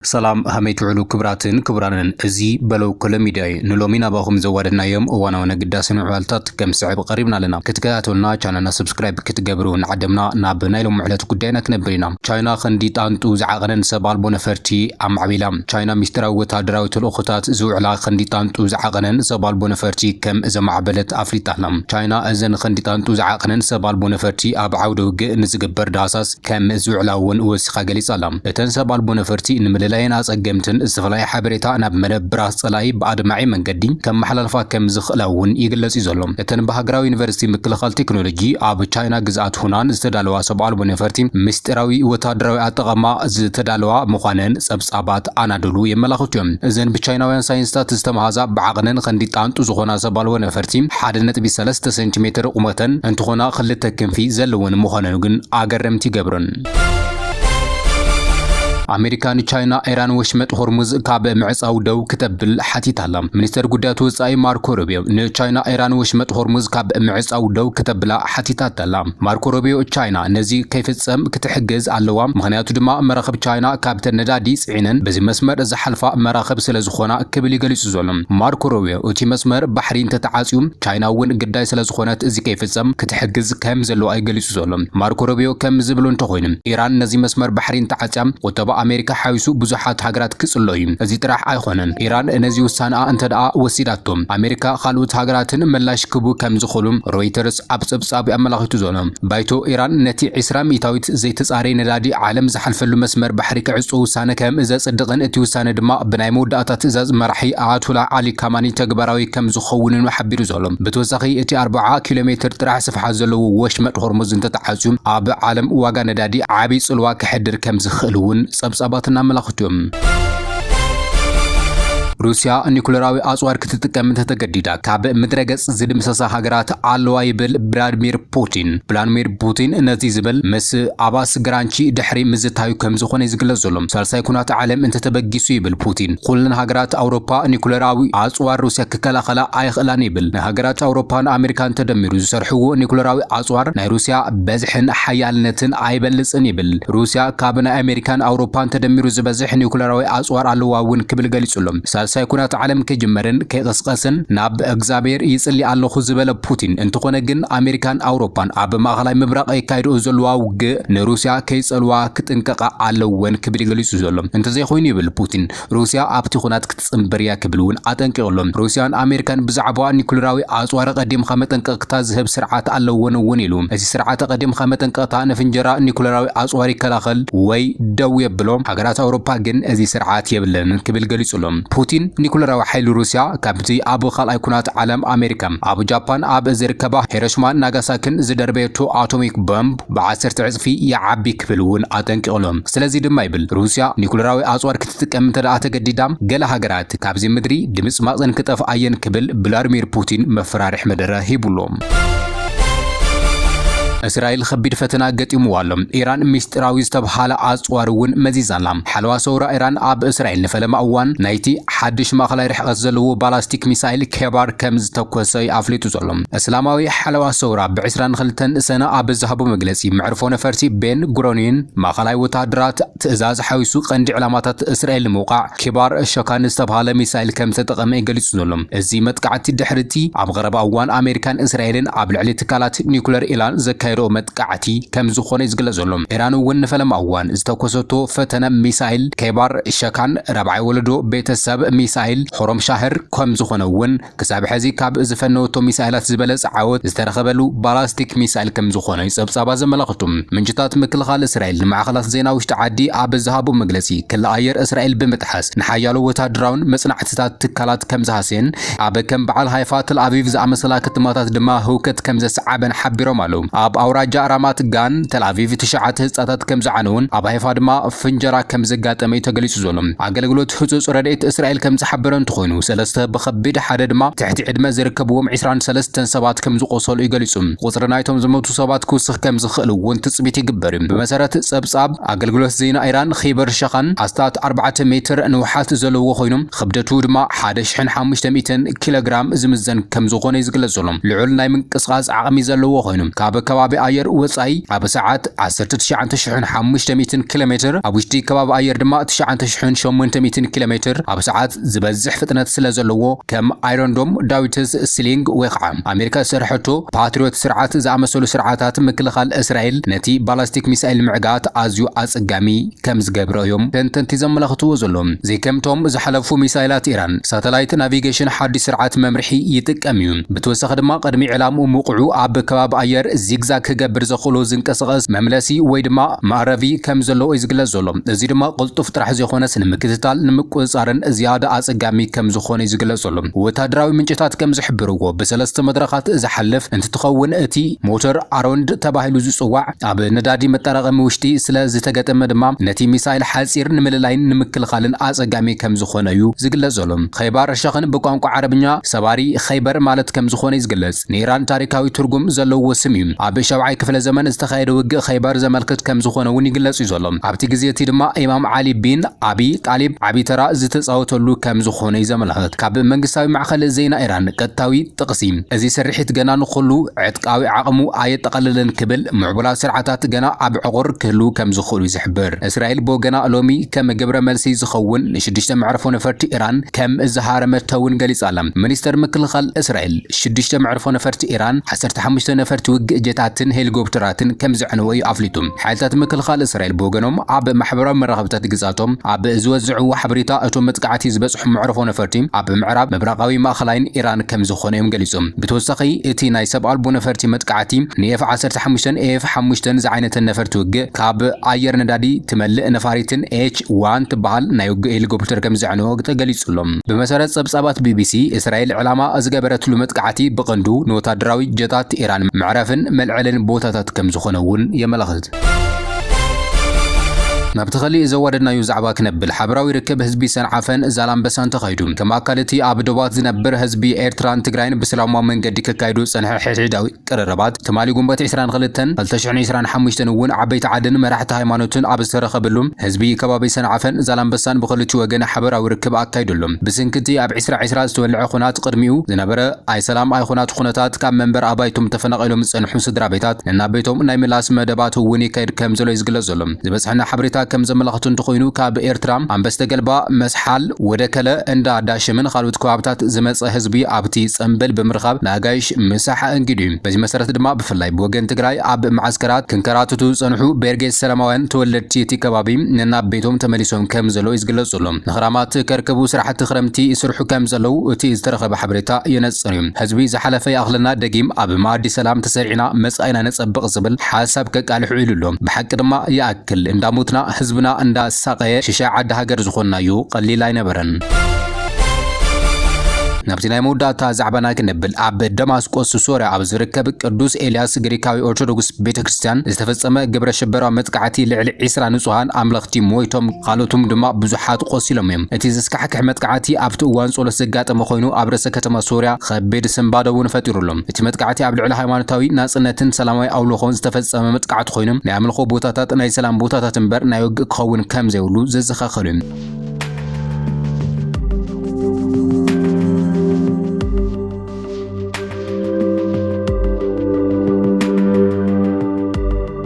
ሰላም ሃመይ ትውዕሉ ክብራትን ክብራንን፣ እዚ በለው ኮሎ ሚድያ እዩ። ንሎሚ ናባኹም ዘዋደድናዮም እዋናውን ኣገዳስን ዕዋልታት ከም ስዕብ ቀሪብና ኣለና። ክትከታተሉና ቻነልና ሰብስክራይብ ክትገብሩ ንዓደምና። ናብ ናይ ሎም ዕለት ጉዳይና ክነብር ኢና። ቻይና ክንዲ ጣንጡ ዝዓቐነን ሰብ ኣልቦ ነፈርቲ ኣማዕቢላ። ቻይና ሚስጢራዊ ወታደራዊ ተልእኾታት ዝውዕላ ክንዲ ጣንጡ ዝዓቐነን ሰብ ኣልቦ ነፈርቲ ከም ዘማዕበለት ኣፍሊጣ ኣላ። ቻይና እዘን ክንዲ ጣንጡ ዝዓቐነን ሰብ ኣልቦ ነፈርቲ ኣብ ዓውደ ውግእ ንዝግበር ዳህሳስ ከም ዝውዕላ እውን ወሲኻ ገሊጻ ኣላ። እተን ሰብ ኣልቦ ነፈርቲ ንምልላየን ኣጸገምትን ዝተፈላለየ ሓበሬታ ናብ መደብራት ጸላኢ ብኣድማዒ መንገዲ ከመሓላልፋ ከም ዝኽእላ እውን ይግለጽ እዩ ዘሎ። እተን ብሃገራዊ ዩኒቨርሲቲ ምክልኻል ቴክኖሎጂ ኣብ ቻይና ግዝኣት ሁናን ዝተዳለዋ ሰብ ኣልቦ ነፈርቲ ምስጢራዊ ወታደራዊ ኣጠቓቕማ ዝተዳለዋ ምዃነን ጸብጻባት ኣናዶሉ የመላኽቱ እዮም። እዘን ብቻይናውያን ሳይንስታት ዝተመሃዛ ብዓቕነን ክንዲ ጣንጡ ዝኾና ሰብ ኣልቦ ነፈርቲ ሓደ ነጥቢ ሰለስተ ሴንቲሜትር ቁመተን እንትኾና ክልተ ክንፊ ዘለወን ምዃነን ግን ኣገረምቲ ይገብረን። ኣሜሪካ ንቻይና ኢራን ወሽመጥ ሆርሙዝ ካብ ምዕጻው ደው ክተብል ሓቲታ ኣላ። ሚኒስተር ጉዳያት ወጻኢ ማርኮ ሩቢዮ ንቻይና ኢራን ወሽመጥ ሆርሙዝ ካብ ምዕጻው ደው ክተብላ ሓቲታታ ኣላ። ማርኮ ሩቢዮ ቻይና ነዚ ከይፍጸም ክትሕግዝ ኣለዋ፣ ምኽንያቱ ድማ መራኽብ ቻይና ካብተን ነዳዲ ጽዒነን በዚ መስመር ዝሓልፋ መራኽብ ስለ ዝኾና ክብል እዩ ገሊጹ ዘሎ። ማርኮ ሩቢዮ እቲ መስመር ባሕሪ እንተተዓጽዩ ቻይና እውን ግዳይ ስለ ዝኾነት እዚ ከይፍጸም ክትሕግዝ ከም ዘለዋ እዩ ገሊጹ ዘሎ። ማርኮ ሩቢዮ ከም ዝብሎ እንተኾይኑ ኢራን ነዚ መስመር ባሕሪ እንተዓጽያ ቁጠባ ኣሜሪካ ሓዊሱ ብዙሓት ሃገራት ክጽሎ እዩ። እዚ ጥራሕ ኣይኾነን። ኢራን ነዚ ውሳነኣ እንተ ደኣ ወሲዳቶ ኣሜሪካ ካልኦት ሃገራትን ምላሽ ክቡ ከም ዝኽእሉ ሮይተርስ ኣብ ጸብጻቡ ኣመላኺቱ ዘሎ። ባይቶ ኢራን ነቲ ዕስራ ሚእታዊት ዘይተጻረየ ነዳዲ ዓለም ዝሓልፈሉ መስመር ባሕሪ ክዕጾ ውሳነ ከም ዘጽድቕን እቲ ውሳነ ድማ ብናይ መወዳእታ ትእዛዝ መራሒ ኣያቶላ ዓሊ ካማኒ ተግባራዊ ከም ዝኸውንን ሓቢሩ ዘሎ። ብተወሳኺ እቲ ኣርብዓ ኪሎ ሜትር ጥራሕ ስፍሓት ዘለዎ ወሽመጥ ሆርሙዝ እንተተዓጽዩ ኣብ ዓለም ዋጋ ነዳዲ ዓቢ ጽልዋ ከሕድር ከም ዝኽእል እውን ጸብጻባት እናመላኽቱ እዮም። ሩስያ ኒኩለራዊ ኣጽዋር ክትጥቀም እንተተገዲዳ ካብ ምድረ ገጽ ዝድምሰሳ ሃገራት ኣለዋ ይብል ቭላድሚር ፑቲን። ቭላድሚር ፑቲን ነዚ ዝብል ምስ ኣባስ ግራንቺ ድሕሪ ምዝታዩ ከም ዝኾነ እዩ ዝግለጽ ዘሎ። ሳልሳይ ኩናት ዓለም እንተተበጊሱ ይብል ፑቲን፣ ኩለን ሃገራት ኣውሮፓ ኒኩለራዊ ኣጽዋር ሩስያ ክከላኸላ ኣይኽእላን ይብል። ንሃገራት ኣውሮፓን ኣሜሪካን ተደሚሩ ዝሰርሕዎ ኒኩለራዊ ኣጽዋር ናይ ሩስያ በዝሕን ሓያልነትን ኣይበልጽን ይብል። ሩስያ ካብ ናይ ኣሜሪካን ኣውሮፓን ተደሚሩ ዝበዝሕ ኒኩለራዊ ኣጽዋር ኣለዋ እውን ክብል ገሊጹ ኣሎ። ሳልሳይ ኩናት ዓለም ከይጅመርን ከይቕስቀስን ናብ እግዚኣብሔር ይጽሊ ኣለኹ ዝበለ ፑቲን፣ እንተኾነ ግን ኣሜሪካን ኣውሮፓን ኣብ ማእኸላይ ምብራቕ የካይድኦ ዘለዋ ውግእ ንሩስያ ከይጸልዋ ክጥንቀቓ ኣለወን ክብል ገሊጹ ዘሎ። እንተዘይኮይኑ ይብል ፑቲን፣ ሩስያ ኣብቲ ኩናት ክትጽንበር እያ ክብል እውን ኣጠንቂቑ ኣሎ። ሩስያን ኣሜሪካን ብዛዕባ ኒኩለራዊ ኣጽዋር ቀዲምካ መጠንቀቕታ ዝህብ ስርዓት ኣለወን እውን ኢሉ። እዚ ስርዓት ቀዲምካ መጠንቀቕታ ንፍንጀራ ኒኩለራዊ ኣጽዋር ይከላኸል ወይ ደው የብሎ። ሃገራት ኣውሮፓ ግን እዚ ስርዓት የብለንን ክብል ገሊጹ ኣሎ። ፑቲን ኒኩለራዊ ሓይሊ ሩስያ ካብቲ ኣብ ካልኣይ ኩናት ዓለም ኣሜሪካ ኣብ ጃፓን ኣብ ዝርከባ ሂሮሺማን ናጋሳኪን ዝደርበየቶ ኣቶሚክ ቦምብ ብዓሰርተ ዕጽፊ ይዓቢ ክብል እውን ኣጠንቂቑ ኣሎ። ስለዚ ድማ ይብል ሩስያ ኒኩለራዊ ኣጽዋር ክትጥቀም እንተ ደኣ ተገዲዳ ገለ ሃገራት ካብዚ ምድሪ ድምጽማጽን ክጠፍኣ እየን ክብል ቭላድሚር ፑቲን መፈራርሒ መደረ ሂቡ ኣሎ። እስራኤል ከቢድ ፈተና ገጢምዋ ኣሎ። ኢራን ምስጢራዊ ዝተብሃለ ኣጽዋር እውን መዚዛ ኣላ። ሓለዋ ሰውራ ኢራን ኣብ እስራኤል ንፈለማ እዋን ናይቲ ሓድሽ ማእኸላይ ርሕቀት ዘለዎ ባላስቲክ ሚሳይል ኬባር ከም ዝተኮሰ እዩ ኣፍሊጡ ዘሎ። እስላማዊ ሓለዋ ሰውራ ብዕስራን ክልተን ሰነ ኣብ ዝሃቦ መግለጺ መዕርፎ ነፈርቲ ቤን ጉሮኒን ማእኸላይ ወታደራት ትእዛዝ ሓዊሱ ቀንዲ ዕላማታት እስራኤል ንምውቃዕ ኬባር ሸካን ዝተብሃለ ሚሳይል ከም ዝተጠቐመ እዩ ገሊጹ ዘሎ። እዚ መጥቃዕቲ ድሕሪ እቲ ኣብ ቀረባ እዋን ኣሜሪካን እስራኤልን ኣብ ልዕሊ ትካላት ኒኩለር ኢራን ዘካየደኦ መጥቃዕቲ ከም ዝኾነ እዩ ዝግለጽ ዘሎ። ኢራን እውን ንፈለማ እዋን ዝተኮሰቶ ፈተነ ሚሳይል ኬባር ሸካን ራብዓይ ወለዶ ቤተሰብ ሚሳይል ሆሮም ሻህር ከም ዝኾነ እውን ክሳብ ሕዚ ካብ ዝፈነወቶ ሚሳይላት ዝበለጸ ዓወት ዝተረኸበሉ ባላስቲክ ሚሳይል ከም ዝኾነ እዩ ጸብጻባት ዘመላኽቱ። ምንጭታት ምክልኻል እስራኤል ንማዕኸናት ዜና ውሽጢ ዓዲ ኣብ ዝሃቦ መግለጺ፣ ክሊ ኣየር እስራኤል ብምጥሓስ ንሓያሎ ወታደራውን መጽናዕትታት ትካላት ከም ዝሃሰየን ኣብ ከም በዓል ሃይፋ፣ ተል ኣቪቭ ዝኣመሰላ ከተማታት ድማ ህውከት ከም ዘስዓበን ሓቢሮም ኣለዉ። ኣብ ኣውራጃ ራማት ጋን ተል ኣቪቭ ትሽዓተ ህንጻታት ከም ዝዓነውን ኣብ ሃይፋ ድማ ፍንጀራ ከም ዘጋጠመ እዩ ተገሊጹ ዘሎ። ኣገልግሎት ህጹጽ ረድኤት እስራኤል ከም ዝሓበረ እንተኾይኑ፣ ሰለስተ ብኸቢድ ሓደ ድማ ትሕቲ ዕድመ ዝርከብዎም ዕስራን ሰለስተን ሰባት ከም ዝቆሰሉ እዩ ገሊጹ። ቁጽሪ ናይቶም ዝሞቱ ሰባት ክውስኽ ከም ዝኽእል እውን ትጽቢት ይግበር እዩ። ብመሰረት ጸብጻብ ኣገልግሎት ዜና ኢራን፣ ኺበር ሸኻን ኣስታት ኣርባዕተ ሜትር ንውሓት ዘለዎ ኮይኑ፣ ክብደቱ ድማ ሓደ ሽሕን ሓሙሽተ ሚእትን ኪሎግራም ዝምዘን ከም ዝኾነ እዩ ዝግለጽ ዘሎ። ልዑል ናይ ምንቅስቓስ ዓቕሚ ዘለዎ ኮይኑ፣ ካብ ከባቢ ኣየር ወጻኢ ኣብ ሰዓት ዓሰርተ ትሽዓተ ሽሕን ሓሙሽተ ሚእትን ኪሎ ሜትር፣ ኣብ ውሽጢ ከባቢ ኣየር ድማ ትሽዓተ ሽሕን ሸሞንተ ሚእትን ኪሎ ሜትር ኣብ ሰዓት ዝበዝሕ ፍጥነት ስለ ዘለዎ፣ ከም ኣይሮንዶም፣ ዳዊትስ ስሊንግ ወይ ከዓ ኣሜሪካ ዝሰርሐቶ ፓትሪዮት ስርዓት ዝኣመሰሉ ስርዓታት ምክልኻል እስራኤል ነቲ ባላስቲክ ሚሳኤል ምዕጋት ኣዝዩ ኣጸጋሚ ከም ዝገብሮ እዮም ተንተንቲ ዘመላኽትዎ ዘሎ። ዘይከምቶም ዝሓለፉ ሚሳይላት ኢራን፣ ሳተላይት ናቪጌሽን ሓድሽ ስርዓት መምርሒ ይጥቀም እዩ። ብተወሳኺ ድማ ቅድሚ ዕላምኡ ምቑዑ ኣብ ከባቢ ኣየር ዚግዛግ ክገብር ዘኽእሎ ዝንቀሳቐስ መምለሲ ወይ ድማ መዕረቢ ከም ዘለዎ እዩ ዝግለጽ ዘሎ። እዚ ድማ ቅልጡፍ ጥራሕ ዘይኮነስ ንምክትታል ንምቁጽጻርን ዝያዳ ኣጸጋሚ ከም ዝኾነ እዩ ዝግለጽ ዘሎ። ወታደራዊ ምንጭታት ከም ዝሕብርዎ ብሰለስተ መድረኻት ዝሓልፍ እንትትኸውን እቲ ሞተር ኣሮንድ ተባሂሉ ዝጽዋዕ ኣብ ነዳዲ መጠራቐሚ ውሽጢ ስለ ዝተገጠመ ድማ ነቲ ሚሳይል ሓጺር ንምልላይን ንምክልኻልን ኣጸጋሚ ከም ዝኾነ እዩ ዝግለጽ ዘሎ። ኸይባር ሸኽን ብቋንቋ ዓረብኛ ሰባሪ ኸይበር ማለት ከም ዝኾነ እዩ ዝግለጽ። ንኢራን ታሪካዊ ትርጉም ዘለዎ ስም እዩ። ኣብ ሻብዓይ ክፍለ ዘመን ዝተኻየደ ውግእ ኸይበር ዘመልክት ከም ዝኾነ እውን ይግለጽ እዩ ዘሎ። ኣብቲ ግዜ እቲ ድማ ኢማም ዓሊ ቢን ኣቢ ጣሊብ ዓቢ ተራ ዝተጻወተሉ ከም ዝኾነ እዩ ዘመልክት። ካብ መንግስታዊ ማዕኸን ዜና ኢራን ቀጥታዊ ጥቕሲ፣ እዚ ስርሒት ገና ንኹሉ ዕጥቃዊ ዓቕሙ ኣየጠቓለለን ክብል፣ ምዕቡላት ስርዓታት ገና ኣብ ዕቑር ክህልዉ ከም ዝኽእሉ እዩ ዝሕብር። እስራኤል ብወገና ሎሚ ከም ግብረ መልሲ ዝኸውን ንሽዱሽተ መዕርፎ ነፈርቲ ኢራን ከም ዝሃረመቶ እውን ገሊጻ ኣላ። ሚኒስተር ምክልኻል እስራኤል፣ ሽዱሽተ መዕርፎ ነፈርቲ ኢራን፣ ዓሰርተ ሓሙሽተ ነፈርቲ ውግእ ጀታትን ሄሊኮፕተራትን ከም ዘዕነወ እዩ ኣፍሊጡ። ሓይልታት ምክልኻል እስራኤል ብወገኖም ኣብ ማሕበራዊ መራኸብታት ግዝኣቶም ኣብ ዝወዝዕዎ ሓበሬታ፣ እቶም መጥቃዕቲ ዝበጽሑ መዕርፎ ነፈርቲ ኣብ ምዕራብ፣ ምብራቓዊ፣ ማእኸላይን ኢራን ከም ዝኾነ እዮም ገሊጾም። ብተወሳኺ፣ እቲ ናይ ሰብ ኣልቦ ነፈርቲ መጥቃዕቲ ንኤፍ ዓሰርተ ሓሙሽተን ኤፍ ሓሙሽተን ዝዓይነተን ነፈርቲ ውግእ ካብ ኣየር ነዳዲ ትመልእ ነፋሪትን ኤች ዋን ትበሃል ናይ ውግእ ሄሊኮፕተር ከም ዘዕነወ ተገሊጹ ኣሎ። ብመሰረት ጸብጻባት ቢቢሲ፣ እስራኤል ዕላማ ዝገበረትሉ መጥቃዕቲ ብቐንዱ ንወታደራዊ ጀታት ኢራን መዕረፍን መልዐልን ቦታታት ከም ዝኾነ እውን የመላኽት። ናብቲ ኻሊእ ዘዋደድናዮ ዛዕባ ክነብል፣ ሓበራዊ ርክብ ህዝቢ ሰንዓፈን ዛላምበሳን ተኻይዱ። ከም ኣካል እቲ ኣብ ዶባት ዝነብር ህዝቢ ኤርትራን ትግራይን ብሰላማዊ መንገዲ ክካየዱ ዝጸንሐ ሕድሕዳዊ ቅርርባት፣ ትማሊ ጉንበት ዕስራን ክልተን ክልተ ሽሕን ዕስራን ሓሙሽተን እውን ዓበይቲ ዓድን መራሕቲ ሃይማኖትን ኣብ ዝተረኸብሉ፣ ህዝቢ ከባቢ ሰንዓፈን ዛላምበሳን ብኽልቲኡ ወገን ሓበራዊ ርክብ ኣካይዱ ኣሎ። ብስንክቲ ኣብ ዕስራ ዕስራ ዝተወልዐ ኹናት ቅድሚኡ ዝነበረ ኣይሰላም ኣይኹናት ኩነታት፣ ካብ መንበሪ ኣባይቶም ተፈናቒሎም ዝጸንሑ ስድራ ቤታት ነናብ ቤቶም ናይ ምላስ መደባት እውን ይካየድ ከም ዘሎ እዩ ዝግለጽ ዘሎ። ዝበጽሐና ሓበሬታ ከም ዘመላኽቱ እንተኾይኑ፣ ካብ ኤርትራ ኣንበስተ ገልባ፣ መስሓል፣ ወደከለ፣ እንዳ ዳሽምን ካልኦት ከባብታት ዝመጸ ህዝቢ ኣብቲ ጽምብል ብምርኻብ ንኣጋይሽ ምሳሕ ኣንጊዱ እዩ። በዚ መሰረት ድማ ብፍላይ ብወገን ትግራይ ኣብ መዓስከራት ክንከራተቱ ዝጸንሑ ቤርጌስ ሰላማውያን ተወለድቲ እቲ ከባቢ ነናብ ቤቶም ተመሊሶም ከም ዘለዉ እዩ ዝግለጽ ዘሎ። ንኽራማት ከርከቡ ስራሕቲ ክረምቲ ይስርሑ ከም ዘለዉ እቲ ዝተረኸበ ሓበሬታ የነጽር እዩ። ህዝቢ ዝሓለፈ ይኣኽለና፣ ደጊም ኣብ መኣዲ ሰላም ተሰሪዕና መጻኢና ነጸብቕ ዝብል ሓሳብ ከቃልሕ ውዒሉ ኣሎ። ብሓቂ ድማ ይኣክል፣ እንዳሞትና ህዝብና እንዳሳቐየ ሽሻይ ዓዲ ሃገር ዝኾንናዮ ቀሊል ኣይነበረን። ናብቲ ናይ መወዳእታ ዛዕባና ክንብል፣ ኣብ ደማስቆስ ሶርያ ኣብ ዝርከብ ቅዱስ ኤልያስ ግሪካዊ ኦርቶዶክስ ቤተ ክርስቲያን ዝተፈጸመ ግብረ ሽበራዊ መጥቃዕቲ ልዕሊ ዕስራ ንጹሃን ኣምለኽቲ ሞይቶም፣ ካልኦትም ድማ ብዙሓት ቆሲሎም እዮም። እቲ ዘስካሕክሕ መጥቃዕቲ ኣብቲ እዋን ጸሎት ዘጋጠመ ኮይኑ፣ ኣብ ርእሰ ከተማ ሶርያ ከቢድ ስንባደ እውን ፈጢሩ ኣሎ። እቲ መጥቃዕቲ ኣብ ልዕሊ ሃይማኖታዊ ናጽነትን ሰላማዊ ኣውልኾን ዝተፈጸመ መጥቃዕቲ ኮይኑ፣ ናይ ኣምልኾ ቦታታት ናይ ሰላም ቦታታት እምበር ናይ ውግእ ክኸውን ከም ዘይብሉ ዘዘኻኸሉ እዩ።